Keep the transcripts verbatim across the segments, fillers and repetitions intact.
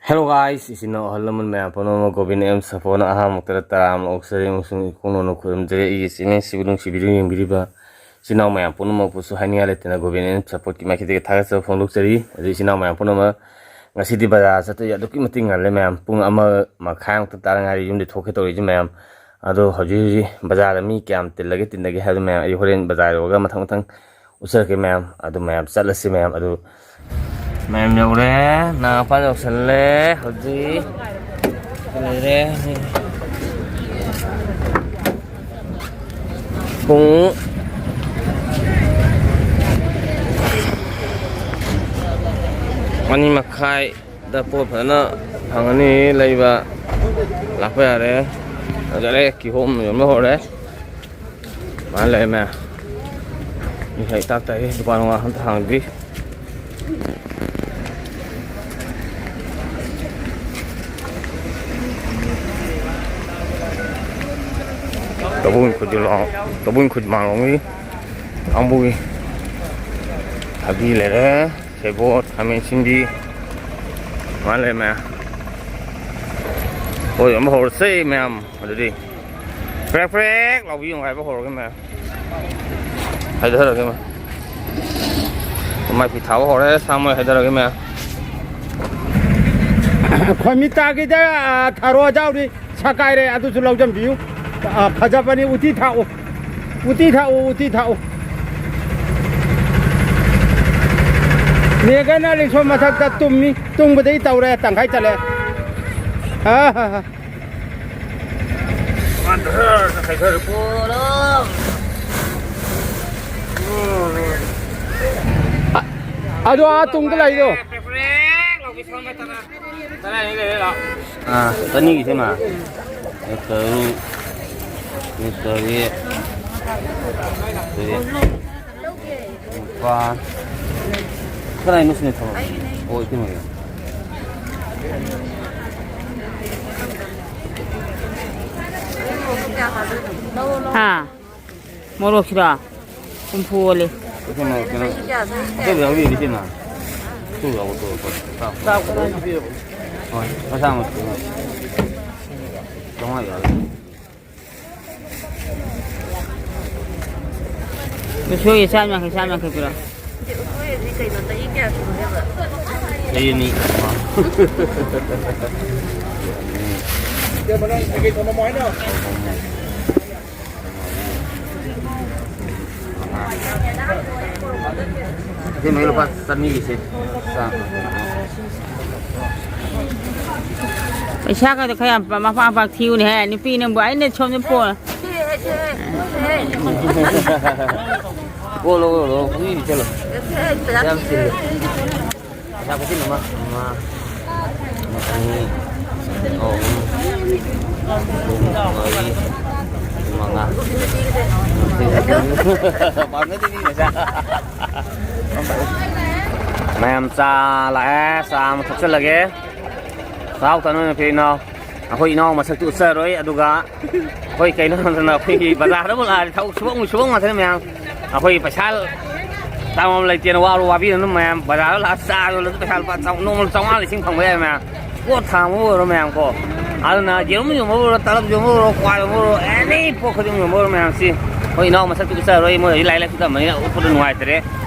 Hello guys, ꯏꯆꯤꯟ ꯏꯅꯥꯎ ꯑꯍꯜ ꯂꯃꯟ ꯃꯌꯥꯝ ꯄꯨꯝꯅꯃꯛ ꯒꯣꯕꯤꯟ ꯑꯦꯝ ꯁꯄꯣꯔꯠꯅ ꯑꯍꯥꯟꯕ ꯃꯛꯇꯗ ꯇꯔꯥ ꯑꯃ ꯑꯣꯛꯆꯔꯤ ꯑꯃꯁꯨꯡ ꯏꯈꯣꯡ ꯅꯧꯅ ꯈꯨꯔꯨꯝꯖꯔꯤ꯫ ꯑꯩꯒꯤ channel ꯁꯤꯕꯨ ꯅꯨꯡꯁꯤꯕꯤꯗꯨꯅ ꯌꯦꯡꯕꯤꯔꯤꯕ ꯏꯆꯤꯟ ꯏꯅꯥꯎ ꯃꯌꯥꯝ ꯄꯨꯝꯅꯃꯛꯄꯨꯁꯨ ꯍꯥꯏꯅꯤꯡꯉꯥꯏ ꯂꯩꯇꯅ ꯒꯣꯕꯤꯟ ꯑꯦꯝ ꯁꯄꯣꯔꯠꯀꯤ ꯃꯥꯏꯀꯩꯗꯒꯤ ꯊꯥꯒꯠꯆꯕ ꯐꯣꯡꯗꯣꯛꯆꯔꯤ꯫ ꯑꯗꯨ ꯏꯆꯤꯟ ꯏꯅꯥꯎ ꯃꯌꯥꯝ ꯄꯨꯝꯅꯃꯛ, ꯉꯁꯤꯗꯤ ꯕꯖꯥꯔ ꯆꯠꯇꯣꯏꯁꯦ ꯑꯗꯨꯛꯀꯤ ꯃꯇꯤꯛ ꯉꯜꯂꯦ ꯃꯌꯥꯝ, ꯄꯨꯡ ꯑꯃ ꯃꯈꯥꯏꯃꯨꯛꯇ ꯇꯥꯔ ꯉꯥꯏꯔꯤ ꯌꯨꯝꯗꯩ ꯊꯣꯛꯀꯦ ꯇꯧꯔꯤꯁꯦ ꯃꯌꯥꯝ꯫ ꯑꯗꯣ ꯍꯧꯖꯤꯛ ꯍꯧꯖꯤꯛ ꯕꯖꯥꯔꯗ ꯃꯤ ꯀꯌꯥꯝ ꯇꯤꯜꯂꯒꯦ ꯇꯤꯟꯗꯒꯦ ꯍꯥꯏꯕꯗꯨ ꯃꯌꯥꯝ ꯑꯩ ꯍꯣꯔꯦꯟ ꯕꯖꯥꯔ ꯌꯧꯔꯒ ꯃꯊꯪ ꯃꯊꯪ ꯎꯠꯆꯔꯛꯀꯦ ꯃꯌꯥꯝ꯫ ꯑꯗꯨ ꯃꯌꯥꯝ ꯆꯠꯂꯁꯤ ꯃꯌꯥꯝ꯫ ꯑꯗꯨ ꯃꯌꯥꯝ ꯌꯧꯔꯦ, ꯅꯥꯄꯥ ꯌꯧꯁꯜꯂꯦ ꯍꯧꯖꯤꯛ꯫ ꯂꯩꯔꯦ꯫ ꯄꯨꯡ ꯑꯅꯤ ꯃꯈꯥꯏꯗ ꯄꯣꯠ ꯐꯖꯅ ꯐꯪꯉꯅꯤ꯫ ꯂꯩꯕ ꯂꯥꯛꯄ ꯌꯥꯔꯦ꯫ ꯐꯖꯔꯦ, ꯀꯤꯍꯣꯝ ꯌꯣꯟꯕ ꯍꯧꯔꯦ꯫ ꯃꯥ ꯂꯩꯔꯝꯃꯦ꯫ ꯃꯤ ꯍꯦꯛ ꯇꯥꯛ ꯇꯥꯛꯏ, ꯗꯨꯀꯥꯟ ꯅꯨꯡꯀꯥꯟ ꯑꯝꯇ ꯍꯥꯡꯗ꯭ꯔꯤ꯫ ꯇꯧꯕꯨꯜ ꯈꯨꯖꯂꯥꯎ-, ꯇꯧꯕꯨꯜ ꯈꯨꯖꯃꯥꯡꯂꯣꯝꯒꯤ ꯀꯥꯡꯕꯨꯒꯤ ꯊꯕꯤ ꯂꯩꯔꯦ, ꯁꯦꯕꯣꯠ, ꯈꯥꯃꯦꯟ ꯑꯁꯤꯟꯕꯤ, ꯃꯥ ꯂꯩꯔꯝꯃꯦ꯫ ꯍꯣꯏ, ꯑꯃ ꯍꯧꯔꯁꯦ ꯃꯌꯥꯝ꯫ ꯑꯗꯨꯗꯤ ꯄ꯭ꯔꯦꯛ ꯄ꯭ꯔꯦꯛ ꯂꯥꯎꯕꯤ ꯌꯦꯡꯉꯨ ꯍꯥꯏꯕ ꯍꯧꯔꯒꯦ ꯃꯌꯥꯝ꯫ ꯍꯥꯏꯊꯔꯒꯦ ꯃꯌꯥꯝ꯫ ꯃꯥꯏ ꯐꯤ ꯊꯥꯕ ꯍꯧꯔꯦ, ꯁꯥ ꯃꯔꯣꯏ ꯍꯥꯏꯊꯔꯒꯦ ꯃꯌꯥꯝ꯫ ꯈꯣꯏꯃꯤꯠ ꯇꯥꯈꯤꯗ, ꯑ, ꯊꯔꯣ ꯑꯖꯥꯎꯗꯤ ꯁꯛꯀꯥꯏꯔꯦ, ꯑꯗꯨꯁꯨ ꯂꯧꯖꯟꯕꯤꯌꯨ꯫ ꯑ, ꯐꯖꯕꯅꯤ, ꯎꯇꯤ ꯊꯥꯛꯎ꯫ ꯎꯇꯤ ꯊꯥꯛꯎ, ꯎꯇꯤ ꯊꯥꯛꯎ꯫ ꯃꯦꯒꯅ ꯔꯤꯛꯁꯣ ꯃꯊꯛꯇ ꯇꯨꯝꯃꯤ, ꯇꯨꯝꯕꯗꯩ ꯇꯧꯔꯦ, ꯇꯪꯈꯥꯏ ꯆꯠꯂꯦ꯫ ꯑ, ꯍ, ꯍ꯫ ꯑꯗꯣ ꯑꯥ ꯇꯨꯡꯗ ꯂꯩꯗꯣ꯫ ꯑꯥ, ꯆꯅꯤꯒꯤ ꯁꯦꯝꯃ꯫ ꯇꯔꯨꯛ, ꯇꯔꯦꯠ, ꯇꯔꯦꯠ꯫ ꯅꯤꯄꯥꯟ꯫ ꯀꯅꯥꯏꯅꯣ ꯁꯤꯅ ꯊꯝꯃꯝꯃꯤꯁꯦ? ꯑꯣ, ꯏꯇꯩꯃꯒꯤ꯫ ꯍꯥ? ꯃꯣꯔꯣꯛꯁꯤꯔꯣ? ꯍꯨꯝꯐꯨ ꯑꯣꯜꯂꯤ꯫ ꯏꯇꯩꯃ, ꯀꯩꯅꯣ, ꯑꯇꯩꯗ ꯌꯥꯎꯕꯤꯔꯗꯤ ꯏꯇꯩꯃ꯫ ꯑꯇꯩꯗ ꯌꯥꯎꯕ ꯇꯣꯛꯑꯣ, ꯇꯣꯛꯑꯣ꯫ ꯍꯣꯏ, ꯃꯁꯥ ꯃꯛꯇꯨ ꯆꯥꯝꯃꯉꯥ ꯌꯥꯎꯔꯦ꯫ ꯎꯁꯣꯏ ꯆꯥꯝ ꯌꯥꯡꯈꯩ, ꯆꯥꯝ ꯌꯥꯡꯈꯩ ꯄꯤꯔꯣ꯫ ꯎꯁꯣꯏ ꯑꯁꯤ ꯀꯩꯅꯣ, ꯆꯍꯤ ꯀꯌꯥ ꯁꯨꯔꯒꯦꯕ? ꯆꯍꯤ ꯑꯅꯤ꯫ ꯁꯤꯃꯩ ꯂꯨꯄꯥ ꯆꯅꯤꯒꯤꯁꯦ꯫ ꯄꯩꯁꯥꯒꯗꯣ ꯈꯔ ꯌꯥꯝ ꯃꯄꯥꯛ ꯃꯄꯥꯛ ꯊꯤꯌꯨꯅꯦꯍꯦ, ꯅꯨꯄꯤ ꯅꯪꯕꯨ꯫ ꯑꯩꯅ ꯁꯣꯝꯗ ꯄꯣ-, ꯀꯣꯜꯂꯣ, ꯀꯣꯜꯂꯣ, ꯎꯏ, ꯆꯠꯂꯣ꯫ ꯌꯥꯝ ꯆꯤꯜꯂꯦ꯫ ꯄꯩꯁꯥ ꯈꯨꯆꯤꯟ ꯑꯃ꯫ ꯑꯃ, ꯑꯅꯤ, ꯑꯍꯨꯝ, ꯑꯍꯨꯝ, ꯃꯔꯤ, ꯃꯉꯥ꯫ ꯄꯥꯝꯅꯗꯦ ꯃꯤ ꯃꯆꯥ꯫ ꯃꯌꯥꯝ ꯆꯥ ꯂꯥꯛꯑꯦ, ꯆꯥ ꯑꯃ ꯊꯛꯆꯜꯂꯒꯦ꯫ ꯆꯥꯎ ꯇꯅꯨ ꯅꯨꯄꯤ ꯏꯅꯥꯎ꯫ ꯑꯩꯈꯣꯏ ꯏꯅꯥꯎ ꯃꯁꯛꯇꯤ ꯎꯠꯆꯔꯣꯏ, ꯑꯗꯨꯒ ꯑꯩꯈꯣꯏ ꯀꯩꯅꯣ ꯍꯥꯏꯗꯅ ꯑꯩꯈꯣꯏꯒꯤ ꯕꯖꯥꯔꯗꯕꯨ ꯂꯥꯛꯑꯗꯤ ꯊꯕꯛ ꯁꯨꯕ ꯑꯃꯨꯛ ꯁꯨꯕ ꯉꯥꯛꯇꯅꯤ ꯃꯌꯥꯝ꯫ ꯑꯩꯈꯣꯏ ꯄꯩꯁꯥ ꯇꯥꯡꯕꯝ ꯂꯩꯇꯦꯅ ꯋꯥꯔꯨ ꯋꯥꯕꯤꯔꯅꯨ ꯃꯌꯥꯝ꯫ ꯕꯖꯥꯔꯗ ꯂꯥꯛꯑ ꯆꯥ ꯌꯣꯜꯂꯁꯨ ꯄꯩꯁꯥ ꯂꯨꯄꯥ ꯆꯥꯝ-, ꯅꯣꯡꯃꯗ ꯆꯥꯝꯃꯉꯥ ꯂꯤꯁꯤꯡ ꯐꯪꯕ ꯌꯥꯏ ꯃꯌꯥꯝ꯫ ꯄꯣꯠ ꯊꯥꯡꯕꯕꯨ ꯑꯣꯏꯔꯣ ꯃꯌꯥꯝ ꯀꯣ꯫ ꯑꯗꯨꯅ ꯌꯦꯔꯨꯝ ꯌꯣꯟꯕꯕꯨ ꯑꯣꯏꯔꯣ, ꯇꯂꯞ ꯌꯣꯟꯕꯕꯨ ꯑꯣꯏꯔꯣ, ꯀ꯭ꯋꯥ ꯌꯣꯟꯕꯕꯨ ꯑꯣꯏꯔꯣ, ꯑꯦꯅꯤ ꯄꯣꯠ ꯈꯨꯗꯤꯡꯃꯛ ꯌꯣꯟꯕ ꯑꯣꯏꯔꯣ ꯃꯌꯥꯝꯁꯤ꯫ ꯑꯩꯈꯣꯏ ꯏꯅꯥꯎ ꯃꯁꯛꯇꯤ ꯎꯠꯆꯔꯣꯏ, ꯃꯣꯏ ꯍꯧꯖꯤꯛ ꯂꯥꯏꯔꯤꯛ ꯂꯥꯏꯁꯨ ꯇꯝꯕꯅꯤꯅ ꯎꯠꯄꯗ ꯅꯨꯡꯉꯥꯏꯇ꯭ꯔꯦ꯫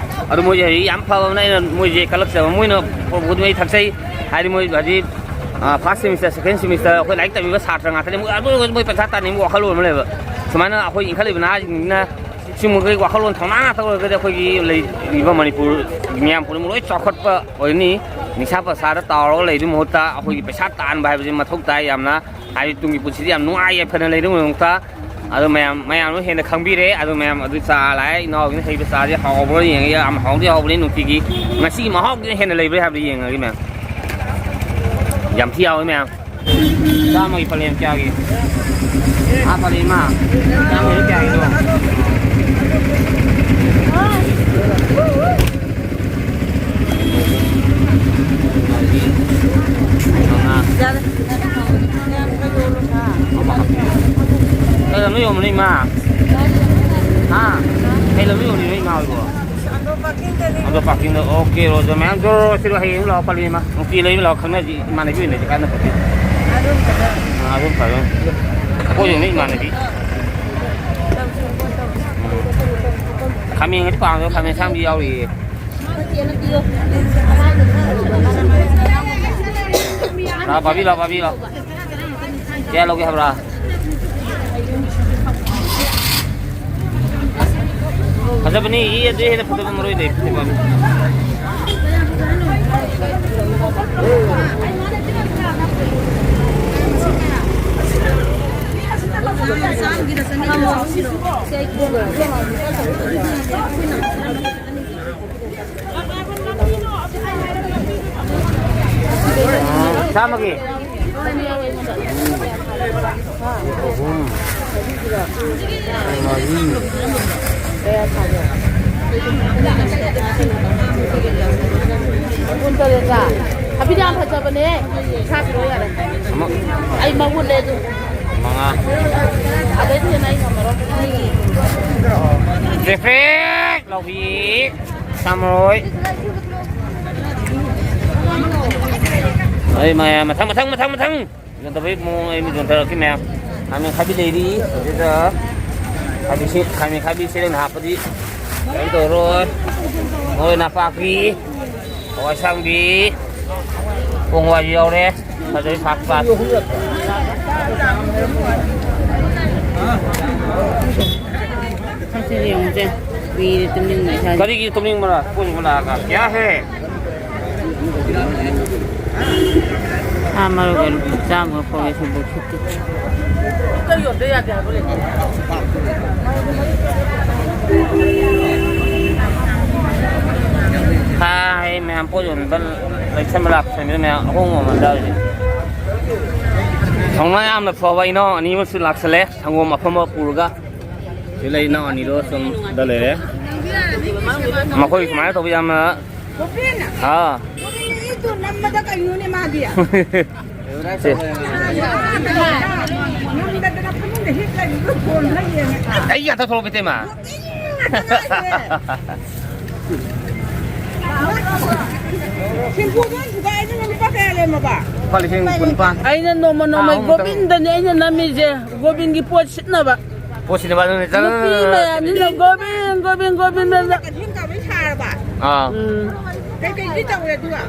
ꯑꯗꯨ ꯃꯣꯏꯁꯦ ꯍꯧꯖꯤꯛ ꯌꯥꯝ ꯐꯕ ꯑꯃꯅ ꯑꯩꯅ ꯃꯣꯏꯁꯦ ꯀꯜꯂꯛꯆꯕ꯫ ꯃꯣꯏꯅ ꯄ꯭ꯔꯣꯕꯣꯠ ꯃꯩ ꯊꯛꯆꯩ ꯍꯥꯏꯗꯤ ꯃꯣꯏ ꯍꯧꯖꯤꯛ, ꯑ, first semester, second semester ꯑꯩꯈꯣꯏ ꯂꯥꯏꯔꯤꯛ ꯇꯝꯃꯤꯕ ꯁꯥꯇ꯭ꯔ ꯉꯥꯛꯇꯅꯤ꯫ ꯃꯣꯏ ꯑꯗꯨ ꯑꯣꯏꯔꯒꯁꯨ ꯃꯣꯏ ꯄꯩꯁꯥ ꯇꯥꯅꯤꯡꯕ ꯋꯥꯈꯜꯂꯣꯟ ꯑꯃ ꯂꯩꯕ꯫ ꯁꯨꯃꯥꯏꯅ ꯑꯩꯈꯣꯏ ꯏꯟꯈꯠꯂꯛꯏꯕ ꯅꯍꯥꯁꯤꯡꯁꯤꯅ ꯁꯤꯒꯨꯝꯕꯒꯤ ꯋꯥꯈꯜꯂꯣꯟ ꯊꯧꯅꯥ ꯉꯥꯛꯇ ꯑꯣꯏꯔꯒꯗꯤ ꯑꯩꯈꯣꯏꯒꯤ ꯂꯩꯔꯤꯕ ꯃꯅꯤꯄꯨꯔ ꯃꯤꯌꯥꯝ ꯄꯨꯝꯅꯃꯛ ꯂꯣꯏ ꯆꯥꯎꯈꯠꯄ ꯑꯣꯏꯔꯅꯤ꯫ ꯅꯤꯁꯥ ꯄꯁꯥꯗ ꯇꯥꯎꯔꯒ ꯂꯩꯗꯨꯏ ꯃꯍꯨꯠꯇ ꯑꯩꯈꯣꯏꯒꯤ ꯄꯩꯁꯥ ꯇꯥꯟꯕ ꯍꯥꯏꯕꯁꯤ ꯃꯊꯧ ꯇꯥꯏ ꯌꯥꯝꯅ꯫ ꯍꯥꯏꯗꯤ ꯇꯨꯡꯒꯤ ꯄꯨꯟꯁꯤꯗꯤ ꯌꯥꯝ ꯅꯨꯡꯉꯥꯏ ꯌꯥꯏꯐꯅ ꯂꯩꯅꯕꯒꯤꯗꯃꯛꯇ꯫ ꯑꯗꯨ ꯃꯌꯥꯝ, ꯃꯌꯥꯝ ꯂꯣꯏ ꯍꯦꯟꯅ ꯈꯪꯕꯤꯔꯦ꯫ ꯑꯗꯨ ꯃꯌꯥꯝ ꯑꯗꯨ ꯆꯥ ꯂꯥꯛꯑꯦ, ꯏꯅꯥꯎꯒꯤꯅ ꯍꯩꯕ ꯆꯥꯁꯦ ꯍꯥꯎꯕ꯭ꯔꯥ ꯌꯦꯡꯉꯒꯦ꯫ ꯌꯥꯝ ꯍꯥꯎꯗꯤ ꯍꯥꯎꯕꯅꯤ, ꯅꯨꯡꯇꯤꯒꯤ꯫ ꯉꯁꯤꯒꯤ ꯃꯍꯥꯎꯗꯨꯅ ꯍꯦꯟꯅ ꯂꯩꯕ꯭ꯔꯥ ꯍꯥꯏꯕꯗꯨ ꯌꯦꯡꯉꯒꯦ ꯃꯌꯥꯝ꯫ ꯌꯥꯝ ꯊꯤ ꯍꯥꯎꯋꯤ ꯃꯌꯥꯝ꯫ ꯆꯥꯝꯃꯒꯤ ꯄꯂꯦꯝ ꯀꯌꯥꯒꯤ? ꯑꯥ, ꯄꯂꯦꯝ ꯑꯃ꯫ ꯆꯥꯝꯃꯒꯤ ꯀꯌꯥꯒꯤꯅꯣ? ꯃꯔꯤ, ꯃꯉꯥ꯫ ꯌꯥꯔꯦ꯫ ꯑꯃ ꯍꯥꯞꯄꯤꯌꯨ꯫ ꯀꯩ ꯂꯝꯗ ꯌꯣꯟꯕꯅꯣ, ꯏꯃꯥ? ꯍꯥ? ꯀꯩ ꯂꯝꯗ ꯌꯣꯜꯂꯤꯅꯣ, ꯏꯃꯥ ꯍꯣꯏꯕꯣ? ꯑꯗꯣ ꯄꯥꯔꯀꯤꯡꯗ ꯑꯣꯀꯦ, ꯔꯣꯖ ꯃꯌꯥꯝ ꯖꯣꯔꯣ ꯁꯤꯗꯣ ꯍꯌꯦꯡ ꯂꯥꯛꯑꯣ, ꯄꯜꯂꯤ ꯑꯃ ꯅꯨꯡꯇꯤ ꯂꯩꯕ ꯂꯥꯛꯑꯣ, ꯈꯪꯅꯁꯤ, ꯏꯃꯥꯟꯅꯕꯤ ꯑꯣꯏꯅꯁꯤ ꯀꯥꯟꯅꯕ ꯄꯣꯠꯇꯤ꯫ ꯑꯗꯨꯝ ꯐꯖꯅ꯫ ꯑꯥ, ꯑꯗꯨꯝ ꯐꯖꯅ꯫ ꯑꯩꯈꯣꯏ ꯌꯨꯝꯗ ꯏꯃꯥꯟꯅꯕꯤ꯫ ꯈꯥꯃꯦꯟꯒꯗꯤ ꯄꯥꯝꯗꯕ, ꯈꯥꯃꯦꯟ ꯑꯁꯥꯡꯕꯤ ꯌꯥꯎꯔꯤꯌꯦ꯫ ꯂꯥꯛꯑꯣ, ꯚꯥꯕꯤ, ꯂꯥꯛꯑꯣ, ꯚꯥꯕꯤ, ꯂꯥꯛꯑꯣ꯫ ꯀꯌꯥ ꯂꯧꯒꯦ ꯍꯥꯏꯕ꯭ꯔꯥ? ꯐꯖꯕꯅꯤ, ꯏ ꯑꯗꯨ ꯍꯦꯟꯅ ꯐꯖꯕ ꯃꯔꯣꯏ ꯂꯩ, ꯐꯖꯕ꯫ ꯆꯥꯝꯃꯒꯤ꯫ ꯑꯍꯨꯝ꯫ ꯃꯔꯤ꯫ ꯀꯨꯟꯇꯔꯦꯠꯂ? ꯑꯕꯤꯗ ꯌꯥꯝ ꯐꯖꯕꯅꯦ꯫ ꯁꯥꯈꯤꯔꯣ ꯌꯥꯔꯦ꯫ ꯑꯃ꯫ ꯑꯩ ꯃꯉꯣꯟ ꯂꯩ ꯑꯗꯨ꯫ ꯃꯉꯥ꯫ ꯑꯗꯩꯗꯤ ꯍꯦꯟꯅ ꯑꯩ ꯉꯝꯃꯔꯣꯏ꯫ ꯇ꯭ꯔꯦꯐꯤꯛ! ꯂꯧꯕꯤ ꯁꯥꯃꯔꯣꯏ꯫ ꯑꯩ ꯃꯌꯥꯝ ꯃꯊꯪ, ꯃꯊꯪ, ꯃꯊꯪ, ꯃꯊꯪ꯫ ꯌꯣꯟꯊꯕꯒꯤ ꯃꯑꯣꯡ ꯑꯩ ꯃꯤ ꯌꯣꯟꯊꯔꯛꯀꯦ ꯃꯌꯥꯝ꯫ ꯈꯥꯃꯦꯟ ꯈꯥꯕꯤ ꯂꯩꯔꯤ꯫ ꯑꯗꯨꯗ ꯈꯥꯃꯦꯟꯁꯤ-, ꯈꯥꯃꯦꯟ ꯈꯥꯕꯤ ꯆꯦꯔꯪꯗ ꯍꯥꯞꯄꯗꯤ ꯀꯩꯅꯣ ꯇꯧꯔꯣꯏ꯫ ꯃꯔꯣꯏ ꯅꯥꯄꯥꯛꯄꯤ, ꯍꯋꯥꯏ ꯑꯁꯥꯡꯕꯤ, ꯄꯣꯡ ꯍꯋꯥꯏꯁꯨ ꯌꯥꯎꯔꯦ꯫ ꯐꯖꯩ ꯐꯥꯛ ꯐꯥꯛ꯫ ꯁꯛꯁꯤꯗꯤ ꯌꯦꯡꯉꯨꯁꯦ꯫ ꯎꯏꯔꯦ ꯇꯨꯝꯅꯤꯡꯕ ꯏꯁꯥꯁꯦ꯫ ꯀꯔꯤꯒꯤ ꯇꯨꯝꯅꯤꯡꯕꯅꯣ? ꯄꯨꯡ ꯂꯥꯛꯑꯒ꯫ ꯀꯌꯥ ꯍꯦ? ꯁꯥ ꯃꯔꯣꯏꯒ ꯂꯨꯄꯥ ꯆꯥꯝꯃꯒ ꯀꯣꯡꯉꯩ ꯁꯤꯕꯨ ꯈꯤꯇꯦ꯫ ꯍꯥꯏ ꯃꯌꯥꯝ ꯄꯣꯠ ꯌꯣꯟꯕ ꯂꯩꯁꯟꯕ ꯂꯥꯛꯄꯁꯤꯡꯗꯨ ꯃꯌꯥꯝ ꯑꯍꯣꯡꯕ ꯃꯃꯜꯗ ꯍꯧꯖꯤꯛ꯫ ꯊꯧꯅꯥ ꯌꯥꯝꯅ ꯐꯕ ꯏꯅꯥꯎ ꯑꯅꯤ ꯑꯃꯁꯨ ꯂꯥꯛꯁꯜꯂꯦ꯫ ꯁꯪꯒꯣꯝ ꯑꯐꯝꯕ ꯄꯨꯔꯒ ꯁꯤ ꯂꯩ ꯏꯅꯥꯎ ꯑꯅꯤꯗꯣ ꯁꯣꯝꯗ ꯂꯩꯔꯦ꯫ ꯃꯈꯣꯏ ꯁꯨꯃꯥꯏꯅ ꯇꯧꯕ ꯌꯥꯝꯅ ꯕꯣꯄꯦꯟꯅ? ꯍꯥ? ꯕꯣꯄꯦꯟꯅ ꯏꯗꯣ ꯅꯝꯕꯗ ꯀꯩꯅꯣꯅꯦ ꯃꯥꯗꯤ? ꯁꯦ꯫ ꯅꯝꯗꯗꯅ ꯐꯃꯨꯡꯗ ꯍꯤꯞ ꯂꯩꯕꯗꯣ ꯐꯣꯟ ꯈꯔ ꯌꯦꯡꯉꯦ꯫ ꯑꯩ ꯉꯥꯛꯇ ꯊꯣꯛꯂꯛꯄ ꯏꯇꯩꯃ꯫ ꯕꯣꯄꯦꯟ ꯉꯥꯛꯇ ꯉꯥꯏꯔꯦ꯫ ꯁꯤꯡꯖꯨꯗꯣ ꯊꯨꯒꯥꯏꯗꯅ ꯂꯨꯄꯥ ꯀꯌꯥ ꯂꯦꯝꯃꯕ? ꯂꯨꯄꯥ ꯂꯤꯁꯤꯡ ꯀꯨꯟꯅꯤꯄꯥꯟ꯫ ꯑꯩꯅ ꯅꯣꯡꯃ ꯅꯣꯡꯃꯩ ꯑꯍꯨꯝꯇꯪ꯫ ꯒꯣꯕꯤꯟꯗꯅꯦ ꯑꯩꯅ ꯅꯝꯃꯤꯁꯦ꯫ ꯒꯣꯕꯤꯟꯒꯤ ꯄꯣꯠ ꯁꯤꯠꯅꯕ꯫ ꯄꯣꯠꯁꯤꯅ ꯕꯥ ꯑꯗꯨꯅꯦ꯫ ꯅꯨꯄꯤ ꯃꯌꯥꯝꯁꯤꯅ ꯒꯣꯕꯤꯟ ꯒꯣꯕꯤꯟ ꯒꯣꯕꯤꯟ ꯒꯣꯕꯤꯟ꯫ ꯀꯩꯊꯦꯜ ꯀꯥꯕꯩ ꯁꯥꯔꯕ? ꯑꯥ꯫ ꯎꯝ꯫ ꯀꯩꯀꯩꯗꯤ ꯇꯧꯔꯦ ꯑꯗꯨꯒ?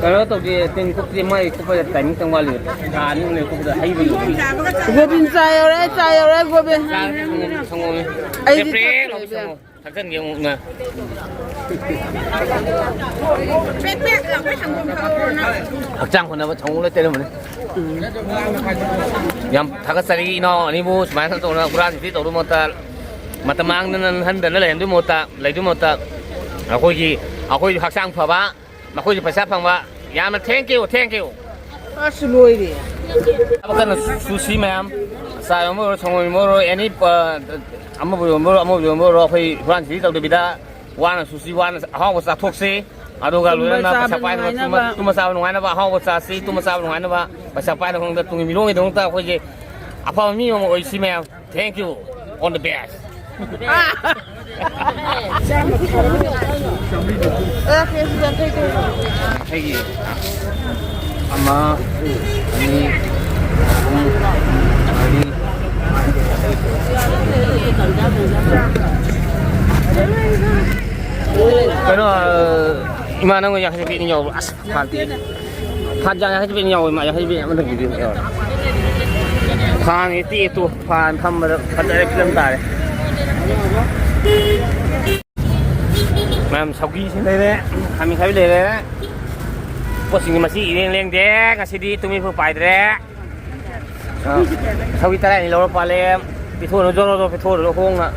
ꯀꯩꯅꯣ ꯇꯧꯗꯦ, ꯇꯤꯟ ꯀꯨꯞꯇꯦ, ꯃꯥꯏ ꯀꯨꯞꯄꯗ ꯇꯥꯏꯃꯤꯡ ꯈꯤꯇꯪ ꯋꯥꯠꯂꯤ꯫ ꯊꯥ ꯑꯅꯤ ꯑꯍꯨꯝ ꯂꯩ ꯀꯨꯞꯄꯗ ꯍꯩꯕ ꯂꯣꯏꯔꯦ꯫ ꯆꯥꯕꯒ ꯆꯥ- ꯒꯣꯕꯤꯟ ꯆꯥ ꯌꯧꯔꯛꯑꯦ, ꯆꯥ ꯌꯧꯔꯛꯑꯦ ꯒꯣꯕꯤꯟ꯫ ꯆꯥꯔꯦ, ꯁꯪꯒꯣꯝ, ꯁꯪꯒꯣꯝꯅꯤ꯫ ꯑꯩꯗꯤ ꯄ꯭ꯔꯦꯛ ꯄ꯭ꯔꯦꯛ ꯂꯥꯎ ꯊꯛꯇ꯭ꯔꯦ, ꯏꯕꯦꯝ꯫ ꯁꯪꯒꯣꯝ꯫ ꯊꯛꯆꯟꯒꯦ ꯑꯃꯨꯛꯅ꯫ ꯄꯦꯛ ꯄꯦꯛ ꯂꯥꯎꯕ ꯁꯪꯒꯣꯝ ꯊꯛꯍꯧꯔꯣ ꯅꯪ꯫ ꯍꯛꯆꯥꯡ ꯐꯅꯕ ꯁꯪꯒꯣꯝ ꯂꯣꯏ ꯇꯩꯔꯝꯕꯅꯤ꯫ ꯌꯥꯝ ꯊꯥꯒꯠꯆꯔꯤ ꯏꯅꯥꯎ ꯑꯅꯤꯕꯨ ꯁꯨꯃꯥꯏꯅ ꯇꯧꯗꯅ ꯍꯨꯔꯥꯟ ꯆꯤꯟꯊꯤ ꯇꯧꯗꯨꯏ ꯃꯍꯨꯠꯇ, ꯃꯇꯝ ꯃꯥꯡꯗꯅ ꯍꯟꯗꯅ ꯂꯩꯍꯟꯗꯣꯏ ꯃꯍꯨꯠꯇ, ꯂꯩꯗꯣꯏ ꯃꯍꯨꯠꯇ, ꯑꯩꯈꯣꯏꯒꯤ, ꯑꯩꯈꯣꯏꯁꯨ ꯍꯛꯆꯥꯡ ꯐꯕ, ꯃꯈꯣꯏꯁꯨ ꯄꯩꯁꯥ ꯐꯪꯕ꯫ ꯌꯥꯝꯅ thank you, thank you꯫ ꯑꯁ ꯂꯣꯏꯔꯦ꯫ ꯊꯕꯛ ꯀꯟꯅ ꯁꯨꯁꯤ ꯃꯌꯥꯝ, ꯆꯥ ꯌꯣꯟꯕ ꯑꯣꯏꯔꯣ, ꯁꯪꯒꯣꯝ ꯌꯣꯟꯕ ꯑꯣꯏꯔꯣ, ꯑꯦꯅꯤ, ꯑ, ꯑꯃꯕꯨ ꯌꯣꯟꯕ ꯑꯣꯏꯔꯣ, ꯑꯃꯕꯨ ꯌꯣꯟꯕ ꯑꯣꯏꯔꯣ, ꯑꯩꯈꯣꯏ ꯍꯨꯔꯥꯟ ꯆꯤꯟꯊꯤ ꯇꯧꯗꯕꯤꯗ ꯋꯥꯅ ꯁꯨꯁꯤ, ꯋꯥꯅ ꯑꯍꯥꯎꯕ ꯆꯥꯊꯣꯛꯁꯤ꯫ ꯑꯗꯨꯒ ꯇꯨꯝꯕ ꯂꯣꯏꯅꯅ ꯆꯥꯕ ꯄꯩꯁꯥ ꯄꯥꯏꯅꯕ, ꯇꯨꯝꯕ, ꯅꯨꯡꯉꯥꯏꯅꯕ꯫ ꯇꯨꯝꯕ ꯆꯥꯕ ꯅꯨꯡꯉꯥꯏꯅꯕ, ꯑꯍꯥꯎꯕ ꯆꯥꯁꯤ, ꯇꯨꯝꯕ ꯆꯥꯕ ꯅꯨꯡꯉꯥꯏꯅꯕ, ꯄꯩꯁꯥ ꯄꯥꯏꯅꯕ ꯃꯑꯣꯡꯗ ꯇꯨꯡꯒꯤ ꯃꯤꯔꯣꯟꯒꯤꯗꯃꯛꯇ ꯑꯩꯈꯣꯏꯁꯦ ꯑꯐꯕ ꯃꯤ ꯑꯃ ꯑꯣꯏꯁꯤ ꯃꯌꯥꯝ꯫ Thank you, on the best꯫ ꯑꯩꯒꯤ ꯑꯃ, ꯑꯅꯤ, ꯑꯍꯨꯝ, ꯃꯔꯤ, ꯀꯩꯅꯣ, ꯏꯃꯥ ꯅꯪ ꯌꯥꯡꯈꯩ ꯄꯤꯅꯤꯡ ꯌꯥꯎꯕ꯭ꯔꯣ? ꯑꯁ, ꯐꯥꯟꯇꯤ꯫ ꯐꯥꯟ ꯌꯥꯡꯈꯩ ꯄꯤꯅꯤꯡ ꯌꯥꯎꯕ, ꯏꯃꯥ ꯌꯥꯡꯈꯩ ꯄꯤ ꯑꯃꯇꯪ ꯄꯤꯕꯤꯌꯨ꯫ ꯐꯥꯟ ꯑꯩꯠꯇꯤ ꯑꯩꯠꯇꯨ, ꯐꯥꯟ ꯐꯝꯕꯗ ꯐꯖꯔꯦ, ꯐꯤꯂꯝ ꯇꯥꯔꯦ꯫ ꯃꯌꯥꯝ ꯁꯧꯒ꯭ꯔꯤꯁꯤ ꯂꯩꯔꯦ, ꯈꯥꯃꯦꯟ ꯑꯈꯥꯕꯤ ꯂꯩꯔꯦ꯫ ꯄꯣꯠꯁꯤꯡꯁꯤ ꯃꯁꯤ ꯏꯔꯦꯡ ꯂꯦꯡꯗꯦ꯫ ꯉꯁꯤꯗꯤ ꯇꯨꯃꯤꯠꯄꯨ ꯄꯥꯏꯗ꯭ꯔꯦ꯫ ꯑ, ꯁꯧꯒ꯭ꯔꯤ ꯇꯔꯥ ꯑꯅꯤ ꯂꯧꯔ ꯄꯥꯜꯂꯦ꯫ ꯄꯤꯊꯣꯛꯑꯣ, ꯖꯣꯔꯣ ꯖꯣꯔꯣ ꯄꯤꯊꯣꯛꯑꯣ ꯍꯣꯡꯅ꯫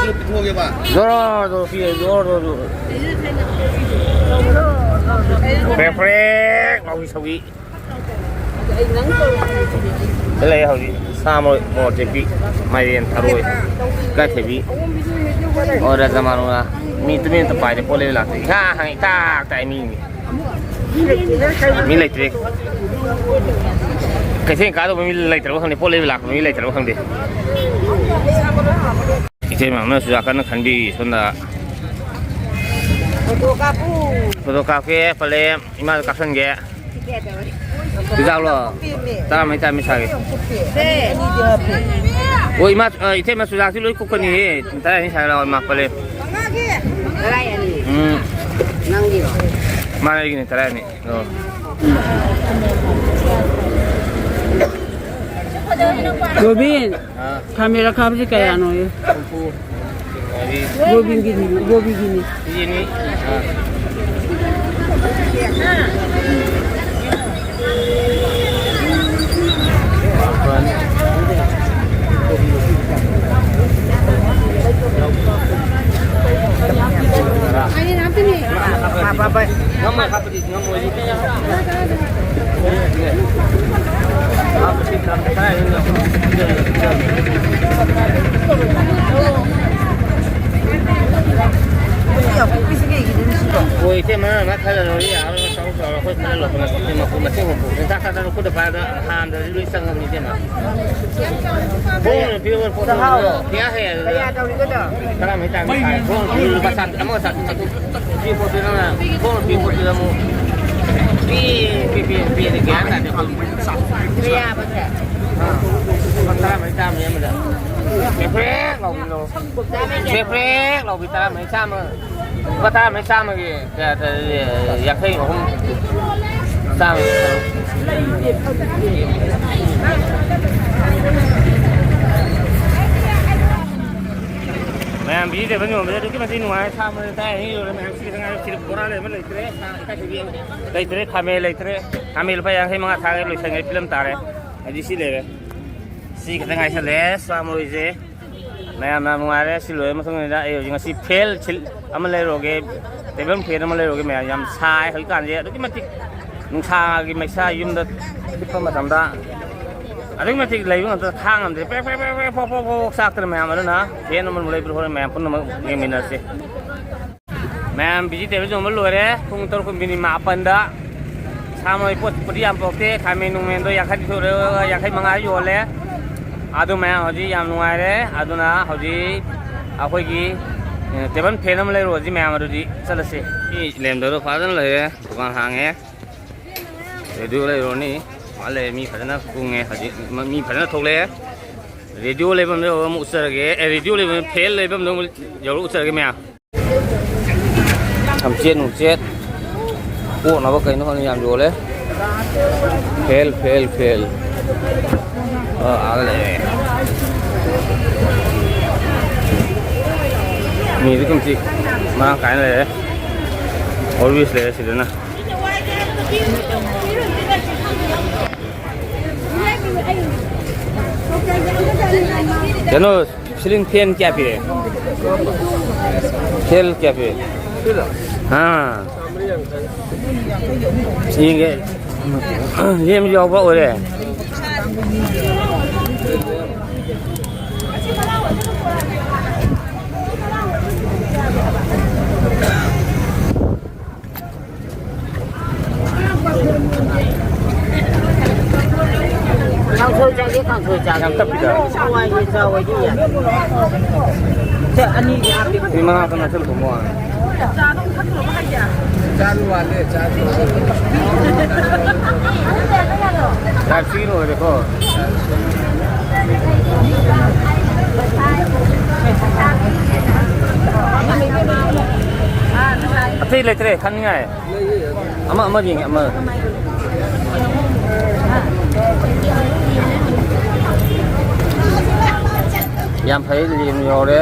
ꯄꯤꯊꯣꯛꯑꯒꯦꯕ꯫ ꯖꯣꯔꯣ ꯖꯣꯔꯣ ꯄꯤꯔꯦ, ꯖꯣꯔꯣ ꯖꯣꯔꯣ ꯖꯣꯔꯣ꯫ ꯄ꯭ꯔꯦꯛ ꯄ꯭ꯔꯦꯛ ꯂꯥꯎꯕꯤ ꯁꯧꯒ꯭ꯔꯤ꯫ ꯂꯩ ꯍꯧꯖꯤꯛ ꯁꯥ ꯃꯔꯣꯏ, ꯃꯣꯔꯣꯛ ꯑꯇꯦꯛꯄꯤ, ꯃꯥꯏꯔꯦꯟ, ꯊꯔꯣꯏ, ꯏꯀꯥꯏꯊꯕꯤ꯫ ꯑꯣ, ꯔꯥꯖꯃꯥ ꯅꯨꯡꯂꯥ꯫ ꯃꯤ ꯇꯨꯃꯤꯟ ꯑꯝꯇ ꯄꯥꯏꯗꯦ, ꯄꯣꯠ ꯂꯩꯕ ꯂꯥꯛꯇꯦ꯫ ꯏꯍꯥꯡ ꯍꯥꯡꯉꯤ, ꯏꯇꯥꯛ ꯇꯥꯛꯑꯦ ꯃꯤ꯫ ꯃꯤ ꯂꯩꯇ꯭ꯔꯦ꯫ ꯀꯩꯊꯦꯜ ꯀꯥꯗꯧꯕ ꯃꯤ ꯂꯩꯇ꯭ꯔꯕ ꯈꯪꯗꯦ, ꯄꯣꯠ ꯂꯩꯕ ꯂꯥꯛꯄ ꯃꯤ ꯂꯩꯇ꯭ꯔꯕ ꯈꯪꯗꯦ꯫ ꯏꯇꯩꯃ ꯑꯃꯅꯁꯨ ꯌꯥꯝ ꯀꯟꯅ ꯈꯟꯕꯤ ꯁꯣꯝꯗ꯫ ꯐꯣꯇꯣ ꯀꯥꯞꯄꯨ꯫ ꯐꯣꯇꯣ ꯀꯥꯞꯀꯦ ꯄꯜꯂꯦ꯫ ꯏꯃꯥꯗ ꯀꯥꯞꯁꯟꯒꯦ꯫ ꯆꯨꯖꯥꯛꯂꯣ? ꯇꯔꯥꯃꯔꯤ ꯇꯔꯥꯃꯔꯤ ꯁꯥꯒꯦ꯫ ꯑꯣ, ꯏꯃꯥ, ꯑ, ꯏꯇꯩꯃ, ꯆꯨꯖꯥꯛꯇꯤ ꯂꯣꯏ ꯀꯨꯞꯀꯅꯤꯍꯦ꯫ ꯇꯔꯥꯅꯤ ꯁꯥꯒꯦ ꯂꯥꯛꯑꯣ, ꯏꯃꯥ ꯄꯜꯂꯦ꯫ ꯎꯝ꯫ ꯅꯪꯒꯤꯔꯣ? ꯃꯥꯅꯦ, ꯑꯩꯒꯤꯅꯦ, ꯇꯔꯥꯅꯤ꯫ ꯑꯣ꯫ ꯒꯣꯕꯤꯟ, ꯑꯥ꯫ ꯈꯥꯃꯦꯟ ꯑꯈꯥꯕꯁꯤ ꯀꯌꯥꯅꯣ? ꯍꯨꯝꯐꯨ꯫ ꯒꯣꯕꯤꯟꯒꯤꯅꯤ, ꯒꯣꯕꯤꯒꯤꯅꯤ꯫ ꯁꯤꯅꯤ꯫ ꯑꯥ꯫ ꯉꯝꯃꯣꯏ ꯍꯥꯞꯄꯗꯤ꯫ ꯍꯣꯏ, ꯏꯇꯩꯃ, ꯃꯥ ꯈꯔ ꯂꯧꯔꯤ ꯌꯥꯔꯣꯏ, ꯆꯥꯎ ꯆꯥꯎꯔ ꯑꯩꯈꯣꯏ ꯈꯔ ꯂꯧꯕꯅꯦ꯫ ꯃꯈꯨꯝ ꯃꯁꯤꯡ ꯍꯨꯝꯐꯨ꯫ ꯍꯦꯟꯇꯥꯛ ꯈꯛꯇ ꯂꯧꯈꯠꯇ ꯄꯥꯏꯕ ꯍꯥꯟꯗ꯭ꯔꯗꯤ ꯂꯣꯏ ꯆꯪꯉꯕꯅꯤ, ꯏꯇꯩꯃ꯫ ꯍꯣꯡꯅ ꯄꯤꯕ ꯄꯣꯠꯇꯣ ꯆꯥꯛꯍꯥꯎꯔꯣ? ꯄꯤꯌꯥ ꯍꯦꯛ ꯀꯌꯥ ꯇꯧꯔꯤꯒꯗꯣ? ꯇꯔꯥꯃꯔꯤ ꯇꯥꯔꯗꯤ ꯈꯥꯏ꯫ ꯍꯣꯡꯅ ꯄꯤꯕ ꯂꯨꯄꯥ ꯆꯥꯇ꯭ꯔꯨꯛ, ꯑꯃꯒ ꯆꯥꯇ꯭ꯔꯨꯛ, ꯆꯥꯇ꯭ꯔꯨꯛ꯫ ꯄꯤ ꯄꯣꯠꯇꯨ ꯅꯪꯅ ꯍꯣꯡꯅ ꯄꯤ ꯄꯣꯠꯇꯨꯗ ꯑꯃꯨꯛ ꯄꯤ, ꯄꯤ, ꯄꯤ, ꯄꯤ, ꯄꯤ, ꯒ꯭ꯌꯥꯟ ꯇꯥꯗꯦ ꯑꯩꯈꯣꯏꯗꯤ꯫ ꯀꯌꯥꯕꯁꯦ? ꯑꯥ꯫ ꯂꯨꯄꯥ ꯇꯔꯥꯃꯔꯤ, ꯇꯔꯥꯃꯔꯤ ꯑꯃꯗ꯫ ꯄ꯭ꯔꯦꯛ ꯄ꯭ꯔꯦꯛ ꯂꯥꯎꯕꯤꯗꯣ꯫ ꯄ꯭ꯔꯦꯛ ꯄ꯭ꯔꯦꯛ ꯂꯥꯎꯕꯤ ꯇꯔꯥꯃꯔꯤ ꯆꯥꯝꯃ꯫ ꯂꯨꯄꯥ ꯇꯔꯥꯃꯔꯤ ꯆꯥꯝꯃꯒꯤ ꯀꯌꯥ, ꯀꯌꯥ, ꯌꯥꯡꯈꯩ ꯑꯍꯨꯝ ꯆꯥꯝꯃ꯫ ꯃꯌꯥꯝ ꯚꯤꯖꯤꯇꯦꯕꯜ ꯌꯣꯟꯕꯁꯦ ꯑꯗꯨꯛꯀꯤ ꯃꯇꯤꯛ ꯅꯨꯡꯉꯥꯏ꯫ ꯁꯥ ꯃꯔꯣꯏ ꯇꯥꯏ ꯑꯍꯤꯡ ꯌꯣꯜꯂꯦ ꯃꯌꯥꯝ꯫ ꯁꯤ ꯈꯛꯇ ꯉꯥꯏꯔꯦ꯫ ꯁꯤꯗ ꯕꯣꯔꯥ ꯂꯩꯕ ꯂꯩꯇ꯭ꯔꯦ꯫ ꯁꯥ ꯏꯀꯥꯏ ꯊꯕꯤ ꯂꯩꯇ꯭ꯔꯦ꯫ ꯈꯥꯃꯦꯟ ꯂꯩꯇ꯭ꯔꯦ꯫ ꯈꯥꯃꯦꯟ ꯂꯨꯄꯥ ꯌꯥꯡꯈꯩ ꯃꯉꯥ ꯊꯥꯒꯦ ꯂꯣꯏꯁꯟꯒ꯭ꯔꯦ꯫ ꯐꯤꯂꯝ ꯇꯥꯔꯦ꯫ ꯍꯥꯏꯗꯤ ꯁꯤ ꯂꯩꯔꯦ꯫ ꯁꯤ ꯈꯛꯇ ꯉꯥꯏꯁꯜꯂꯦ ꯁꯥ ꯃꯔꯣꯏꯁꯦ꯫ ꯃꯌꯥꯝ ꯌꯥꯝ ꯅꯨꯡꯉꯥꯏꯔꯦ꯫ ꯁꯤ ꯂꯣꯏꯔ ꯃꯇꯨꯡꯁꯤꯗ ꯑꯩ ꯍꯧꯖꯤꯛ ꯉꯁꯤ ꯐꯦꯜ ꯁꯤꯜ ꯑꯃ ꯂꯩꯔꯨꯔꯒꯦ, ꯇꯦꯕꯜ ꯐꯦꯟ ꯑꯃ ꯂꯩꯔꯨꯔꯒꯦ꯫ ꯃꯌꯥꯝ ꯌꯥꯝ ꯁꯥꯏ ꯍꯧꯖꯤꯛꯀꯥꯟꯁꯦ, ꯑꯗꯨꯛꯀꯤ ꯃꯇꯤꯛ ꯅꯨꯡꯁꯥꯒꯤ ꯃꯩꯁꯥ ꯌꯨꯝꯗ ꯍꯤꯞꯄ ꯃꯇꯝꯗ ꯑꯗꯨꯛꯀꯤ ꯃꯇꯤꯛ ꯂꯩꯕ ꯉꯝꯗ ꯈꯥꯡ ꯉꯝꯗ꯭ꯔꯦ꯫ ꯄ꯭ꯔꯦꯛ ꯄ꯭ꯔꯦꯛ ꯄ꯭ꯔꯦꯛ ꯄ꯭ꯔꯦꯛ ꯄꯣꯛ ꯄꯣꯛ ꯄꯣꯛ ꯄꯣꯛ ꯆꯥꯛꯇꯅ ꯃꯌꯥꯝ꯫ ꯑꯗꯨꯅ ꯐꯦꯟ ꯑꯃ ꯂꯩꯕꯗ ꯍꯣꯔꯦꯟ ꯃꯌꯥꯝ ꯄꯨꯝꯅꯃꯛ ꯌꯦꯡꯃꯤꯟꯅꯁꯦ꯫ ꯃꯌꯥꯝ ꯚꯤꯖꯤꯇꯦꯕꯜ ꯌꯣꯟꯕ ꯂꯣꯏꯔꯦ꯫ ꯄꯨꯡ ꯇꯔꯨꯛ ꯃꯤꯅꯤꯠ ꯃꯥꯄꯟꯗ ꯁꯥ ꯃꯔꯣꯏ ꯄꯣꯠꯄꯨꯗꯤ ꯌꯥꯝ ꯄꯣꯛꯇꯦ꯫ ꯈꯥꯃꯦꯟ ꯅꯨꯡꯃꯦꯟꯗꯣ ꯌꯥꯡꯈꯩ ꯅꯤꯊꯣꯏ, ꯌꯥꯡꯈꯩ ꯃꯉꯥ ꯌꯣꯜꯂꯦ꯫ ꯑꯗꯨ ꯃꯌꯥꯝ ꯍꯧꯖꯤꯛ ꯌꯥꯝ ꯅꯨꯡꯉꯥꯏꯔꯦ꯫ ꯑꯗꯨꯅ ꯍꯧꯖꯤꯛ ꯑꯩꯈꯣꯏꯒꯤ ꯇꯦꯕꯜ ꯐꯦꯟ ꯑꯃ ꯂꯩꯔꯨꯔꯁꯤ ꯃꯌꯥꯝ, ꯑꯗꯨꯗꯤ ꯆꯠꯂꯁꯤ꯫ ꯃꯤ ꯂꯦꯝꯗꯕꯗꯣ ꯐꯖꯅ ꯂꯩꯔꯦ, ꯗꯨꯀꯥꯟ ꯍꯥꯡꯉꯦ꯫ ꯔꯦꯗꯤꯑꯣ ꯂꯩꯔꯨꯔꯅꯤ꯫ ꯃꯥ ꯂꯩꯔꯦ, ꯃꯤ ꯐꯖꯅ ꯀꯨꯡꯉꯦ ꯍꯧꯖꯤꯛ, ꯃ-, ꯃꯤ ꯐꯖꯅ ꯊꯣꯛꯂꯛꯑꯦ꯫ ꯔꯦꯗꯤꯑꯣ ꯂꯩꯐꯝꯗ ꯌꯧꯔ ꯑꯃꯨꯛ ꯎꯠꯆꯔꯒꯦ꯫ ꯑꯦ, ꯔꯦꯗꯤꯑꯣ ꯂꯩꯐꯝ, ꯐꯦꯟ ꯂꯩꯐꯝꯗ ꯑꯃꯨꯛ ꯌꯧꯔ ꯎꯠꯆꯔꯒꯦ ꯃꯌꯥꯝ꯫ ꯊꯝꯆꯦꯠ ꯅꯨꯡꯆꯦꯠ ꯀꯣꯛꯅꯕ ꯀꯩꯅꯣ ꯈꯪꯗꯦ ꯌꯥꯝ ꯌꯣꯜꯂꯦ꯫ Fail, fail, fail. ꯑ, ꯑꯥꯗ ꯂꯩꯔꯦ꯫ ꯃꯤꯗꯤ ꯀꯨꯝꯁꯤ ꯃꯔꯥꯡ ꯀꯥꯏꯅ ꯂꯩꯔꯦ꯫ ꯑꯣꯜꯋꯦꯁ ꯂꯩꯔꯦ ꯁꯤꯗꯅ꯫ ꯀꯩꯅꯣ, ꯁꯤꯂꯤꯡ ꯐꯦꯟ ꯀꯌꯥ ꯄꯤꯔꯦ? ꯐꯦꯟ ꯀꯌꯥ ꯄꯤꯔꯦ? ꯁꯤꯔꯣ? ꯑꯥ꯫ ꯆꯥꯝꯃꯔꯤ ꯌꯥꯡꯈꯩ꯫ ꯌꯦꯡꯒꯦ꯫ ꯂꯦꯝ ꯌꯥꯎꯕ ꯑꯣꯏꯔꯦ꯫ ꯀꯥꯡꯁꯣꯏ ꯆꯥꯒꯦ, ꯀꯥꯡꯁꯣꯏ ꯆꯥꯒꯦ꯫ ꯌꯥꯝ ꯇꯞꯄꯤꯗ꯫ ꯍꯋꯥꯏꯒꯤ ꯆꯥꯎꯕꯗꯤ ꯌꯥꯏ꯫ ꯁꯦ, ꯑꯅꯤꯗꯤ ꯍꯥꯞꯄꯦ꯫ ꯃꯤ ꯃꯉꯥ ꯈꯛꯇ ꯅꯠꯇ꯭ꯔꯣ ꯃꯣꯏ? ꯆꯥ ꯑꯗꯨꯝ ꯊꯛꯇ꯭ꯔꯣꯕ ꯍꯥꯏꯁꯦ? ꯆꯥ ꯋꯥꯠꯂꯦ, ꯆꯥ꯫ ꯂꯥꯏꯐꯁꯤꯒꯤ ꯂꯣꯏꯔꯦꯀꯣ꯫ ꯑꯇꯩ ꯂꯩꯇ꯭ꯔꯦ ꯈꯟꯅꯤꯡꯉꯥꯏ꯫ ꯑꯃ, ꯑꯃ ꯌꯦꯡꯉꯦ, ꯑꯃ꯫ ꯌꯥꯝ ꯐꯩ, ꯂꯦꯝ ꯌꯧꯔꯦ꯫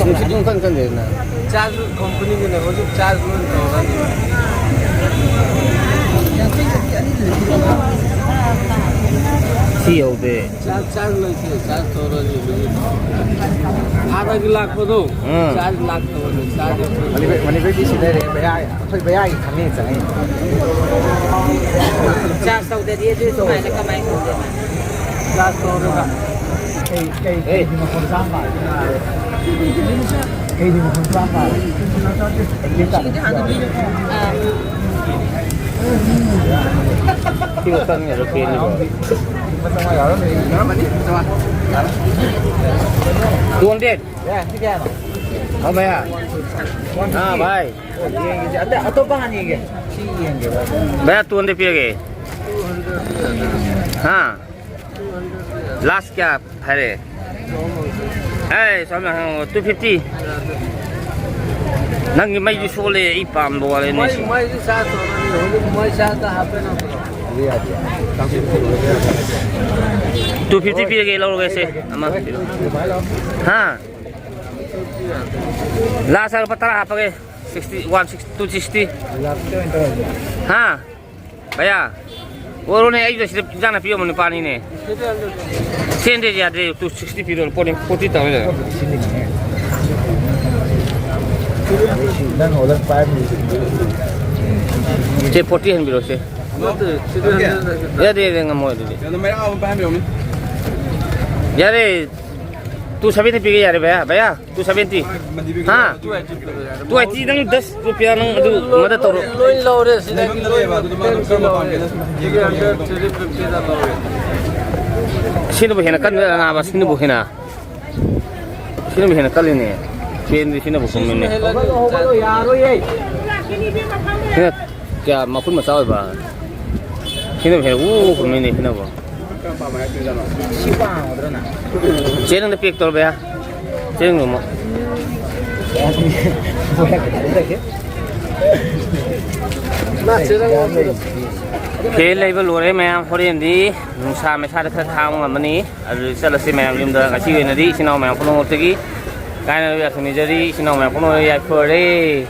ꯅꯨꯡꯁꯤꯠ ꯑꯗꯨꯝ ꯀꯟ ꯀꯟ ꯂꯩꯅ꯫ ꯆꯥꯔꯖ ꯀꯝꯄꯅꯤꯒꯤꯅꯦ, ꯍꯧꯖꯤꯛ ꯆꯥꯔꯖ ꯂꯣꯏ ꯇꯧꯔꯅꯤ꯫ ꯁꯤ ꯌꯧꯗꯦ꯫ ꯆꯥꯔꯖ, ꯆꯥꯔꯖ ꯂꯩꯇꯦ, ꯆꯥꯔꯖ ꯇꯧꯔꯅꯤ ꯍꯧꯖꯤꯛ꯫ ꯍꯥꯟꯅꯒꯤ ꯂꯥꯛꯄꯗꯣ, ꯎꯝ꯫ ꯆꯥꯔꯖ ꯂꯥꯛꯇꯕꯅꯦ, ꯆꯥꯔꯖ ꯑꯩꯈꯣꯏ ꯃꯅꯤꯄꯨꯔ, ꯃꯅꯤꯄꯨꯔꯒꯤ ꯁꯤ ꯂꯩꯔꯦ, ꯕꯌꯥ, ꯑꯩꯈꯣꯏ ꯕꯌꯥꯒꯤ ꯈꯪꯉꯦ ꯆꯪꯉꯤ꯫ ꯆꯥꯔꯖ ꯇꯧꯗꯗꯤ ꯑꯗꯨ ꯁꯨꯃꯥꯏꯅ ꯀꯃꯥꯏꯅ ꯇꯧꯗꯣꯏꯅꯣ? ꯆꯥꯔꯖ ꯇꯧꯔꯒ꯫ ꯀꯩ, ꯀꯩ, ꯀꯩꯒꯤ ꯃꯈꯣꯟ ꯇꯥꯕ? ꯀꯩꯒꯤ ꯃꯈꯣꯟ ꯇꯥꯕ? ꯁꯤ ꯈꯛꯇꯅꯤ ꯑꯗꯨ ꯄꯦꯟꯅꯤꯀꯣ꯫ ꯌꯥꯎꯔꯝꯃꯅꯤ, ꯆꯥꯝꯃꯉꯥ꯫ Two hundred. ꯌꯥ, ꯁꯤ ꯀꯌꯥꯅꯣ? ꯍꯣꯏ, ꯚꯩꯌꯥ꯫ ꯍꯥ, ꯚꯥꯏ꯫ ꯑꯣ, ꯌꯦꯡꯒꯦꯁꯦ꯫ ꯑꯇꯩ, ꯑꯇꯣꯞꯄ ꯍꯥꯟꯅ ꯌꯦꯡꯒꯦ꯫ ꯁꯤ ꯌꯦꯡꯒꯦꯕ꯫ ꯚꯩꯌꯥ, two hundred ꯄꯤꯔꯒꯦ꯫ ꯍꯥ? Last ꯀꯌꯥ ꯍꯥꯏꯔꯦ? ꯑꯦ, ꯁꯣꯝꯗ ꯍꯪꯉꯣ, two fifty꯫ ꯅꯪꯒꯤ ꯃꯩꯗꯤ ꯁꯣꯜꯂꯦ, ꯑꯩ ꯄꯥꯝꯕ ꯋꯥꯠꯂꯦꯅꯦ꯫ ꯃꯩ, ꯃꯩꯗꯤ ꯆꯥ ꯇꯧꯔꯅꯤ, ꯍꯧꯖꯤꯛ ꯃꯩ ꯆꯥꯗ ꯍꯥꯞꯄꯦ ꯅꯪ꯫ Two fifty ꯄꯤꯔꯒꯦ, ꯂꯧꯔꯒꯦ ꯁꯦ, ꯑꯃ꯫ ꯍꯥ? Last ꯂꯨꯄꯥ ꯇꯔꯥ ꯍꯥꯞꯄꯒꯦ꯫ Sixty, one sixty, two sixty꯫ ꯍꯥ? ꯚꯩꯌꯥ, ꯑꯣꯏꯔꯣꯅꯦ, ꯑꯩꯁꯨ ꯁꯤꯗ ꯏꯟꯖꯥꯡ ꯅꯥꯄꯤ ꯌꯣꯟꯕ ꯅꯨꯄꯥꯅꯤꯅꯦ꯫ Three hundred ꯌꯥꯗꯦ, two sixty ꯄꯤꯔꯣ, ꯄꯣꯠꯅꯤ, forty ꯇꯧꯔꯦ꯫ ꯅꯪ order ꯄꯥꯏꯕ ꯁꯦ, forty ꯍꯟꯕꯤꯔꯣ ꯁꯦ꯫ ꯅꯠꯇꯦ, three hundred ꯌꯥꯗꯦ, ꯌꯥꯗꯦ, ꯉꯝꯃꯣꯏ ꯑꯗꯨꯗꯤ꯫ ꯌꯥꯔꯦ, two seventy ꯄꯤꯒꯦ ꯌꯥꯔꯦ, ꯚꯩꯌꯥ, ꯚꯩꯌꯥ꯫ Two seventy꯫ ꯍꯥ? Two eighty, ꯅꯪ ꯗꯁ ꯔꯨꯄꯤꯌꯥ ꯅꯪ ꯑꯗꯨ ꯃꯗ ꯇꯧꯔꯣ꯫ ꯂꯣꯏ ꯂꯧꯔꯦ ꯁꯤꯗꯒꯤ, ꯂꯣꯏ ꯂꯧꯔꯦ꯫ Three hundred, three fifty ꯗ ꯂꯧꯔꯦ꯫ ꯁꯤꯅꯕꯨ ꯍꯦꯟꯅ ꯀꯟꯕ ꯅꯥꯕ, ꯁꯤꯅꯕꯨ ꯍꯦꯟꯅ, ꯁꯤꯅꯕꯨ ꯍꯦꯟꯅ ꯀꯜꯂꯤꯅꯦ꯫ ꯄꯦꯟꯗꯤ ꯁꯤꯅꯕꯨ ꯀꯨꯝꯃꯤꯅꯦ꯫ ꯁꯤꯅ ꯀꯌꯥ ꯃꯈꯨꯟ ꯃꯆꯥ ꯑꯣꯏꯕ? ꯁꯤꯅꯕꯨ ꯍꯦꯟꯅ ꯎ ꯀꯨꯝꯃꯤꯅꯦ ꯁꯤꯅꯕꯨ꯫ ꯁꯤ ꯄꯥꯝꯃꯗ꯭ꯔꯣ ꯅꯪ? ꯆꯦ, ꯅꯪꯗ pack ꯇꯧꯔꯕ ꯌꯥ? ꯆꯦ, ꯅꯪ ꯅꯣꯡꯃ꯫ ꯐꯦ ꯂꯩꯕ ꯂꯣꯏꯔꯦ ꯃꯌꯥꯝ꯫ ꯍꯣꯔꯦꯟꯗꯤ ꯅꯨꯡꯁꯥ ꯃꯩꯁꯥꯗ ꯈꯔ ꯈꯥꯡꯕ ꯉꯝꯃꯅꯤ꯫ ꯑꯗꯨ ꯆꯠꯂꯁꯤ ꯃꯌꯥꯝ ꯌꯨꯝꯗ꯫ ꯉꯁꯤ ꯑꯣꯏꯅꯗꯤ ꯏꯆꯤꯟ ꯏꯅꯥꯎ ꯃꯌꯥꯝ ꯄꯨꯝꯅꯃꯛꯇꯒꯤ ꯀꯥꯏꯅꯕ ꯌꯥꯊꯪ ꯅꯤꯖꯔꯤ꯫ ꯏꯆꯤꯟ ꯏꯅꯥꯎ ꯃꯌꯥꯝ ꯄꯨꯝꯅꯃꯛ ꯌꯥꯏꯐꯔꯦ꯫